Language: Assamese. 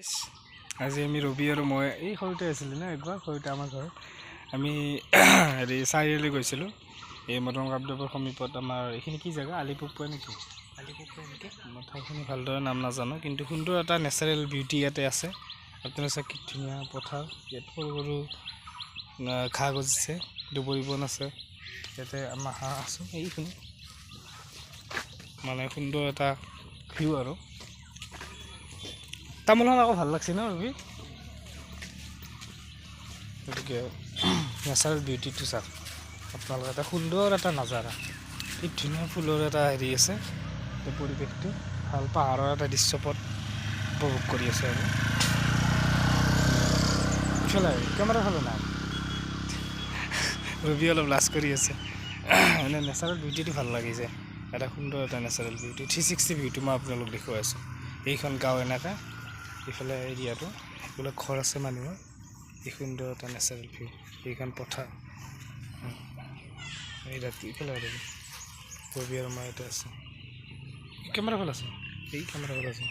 আজি আমি ৰবি আৰু মই এই সৰুতে আছিলোঁ ন, একবাৰ সৰুতে আমাৰ ঘৰত আমি হেৰি চাৰিআলি গৈছিলোঁ। এই মদন কামদেৱৰ সমীপত আমাৰ এইখিনি কি জেগা, আলিপুখুৰী নেকি? আলিপুখুৰী নেকি? মই ঠাইখিনি ভালদৰে নাম নাজানো, কিন্তু সুন্দৰ এটা নেচাৰেল বিউটি ইয়াতে আছে। আপোনালোকে চাওক, কি ধুনীয়া পথাৰ। ইয়াত সৰু সৰু ঘাঁহ গজিছে, দুবৰি বন আছে। ইয়াতে আমাৰ হাঁহ আছে। এইখিনি মানে সুন্দৰ এটা ভিউ। আৰু তামোলখন আকৌ ভাল লাগছে ন, ৰবি? গতিকে নেচাৰেল বিউটিটো চাওক আপোনালোকে, এটা সুন্দৰ এটা নাজাৰা, কি ধুনীয়া ফুলৰ এটা হেৰি আছে। এই পৰিৱেশটো ভাল, পাহাৰৰ এটা দৃশ্যপট উপভোগ কৰি আছে। আৰু ইফালে কেমেৰা ফালে নাই, ৰবি অলপ লাজ কৰি আছে। এনে নেচাৰেল বিউটিটো ভাল লাগিছে, এটা সুন্দৰ এটা নেচাৰেল বিউটি। 360 ভিউটো মই আপোনালোক দেখুৱাই আছোঁ। এইখন গাঁও, এনেকৈ ইফালে এৰিয়াটো, এইফালে ঘৰ আছে মানুহৰ। এই সুন্দৰ এটা নেচাৰেল ভিউ, এইখন পথাৰ। এই ৰাতি ইফালে ৰবি, ৰবি আৰু মই ইয়াতে আছোঁ। কেমেৰা ফালে আছে, এই কেমেৰা ফালে আছে।